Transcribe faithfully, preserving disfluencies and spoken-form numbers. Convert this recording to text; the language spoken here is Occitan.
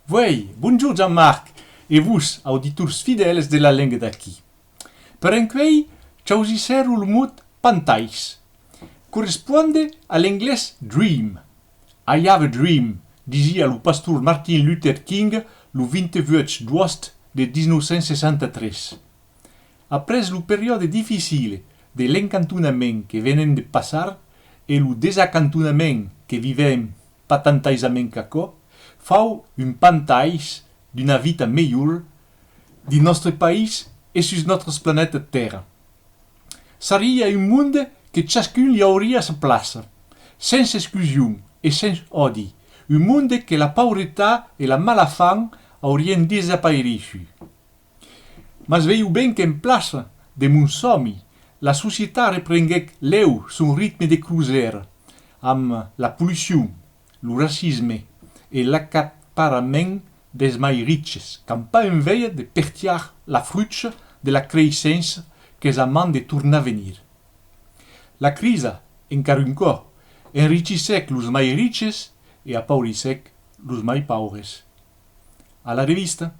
Vuei, bonjorn Jean-Marc e vos, auditors fidèls de La Lenga d'Aquí. Per encuei, chausissèro lo mot pantais. Corresponde a l'anglés dream. "I have a dream", disiá lo pastor Martin Luther King lo vint-e-vuech d'aost de dètz-e-nòu cent seissanta-tres. Après lo periòde dificile de l'encantonament que venèm de passar e lo desacantonament que vivèm pas tant aisament qu'aquò, fau un pantais d'una vita melhor dins nòstre país e sus nòstre planeta Tèrra. Sariá un monde que chascun li auriá sa plaça, sens exclusion e sens òdi, un monde que la pauretat e la malafam aurián desapareissut. Mas veiu ben qu'en plaça de mon sòmi, la societat reprenguèc lèu son ritme de crosèra, amb la pollucion, lo racisme e l'acaparament dels mai riches, qu'an pas enveja de pertiar la frucha de la creissença qu'es a man de tornar venir. La crisa, encara un còp, enrichissèc los mai riches e apaurissèc los mai paures. A la revista!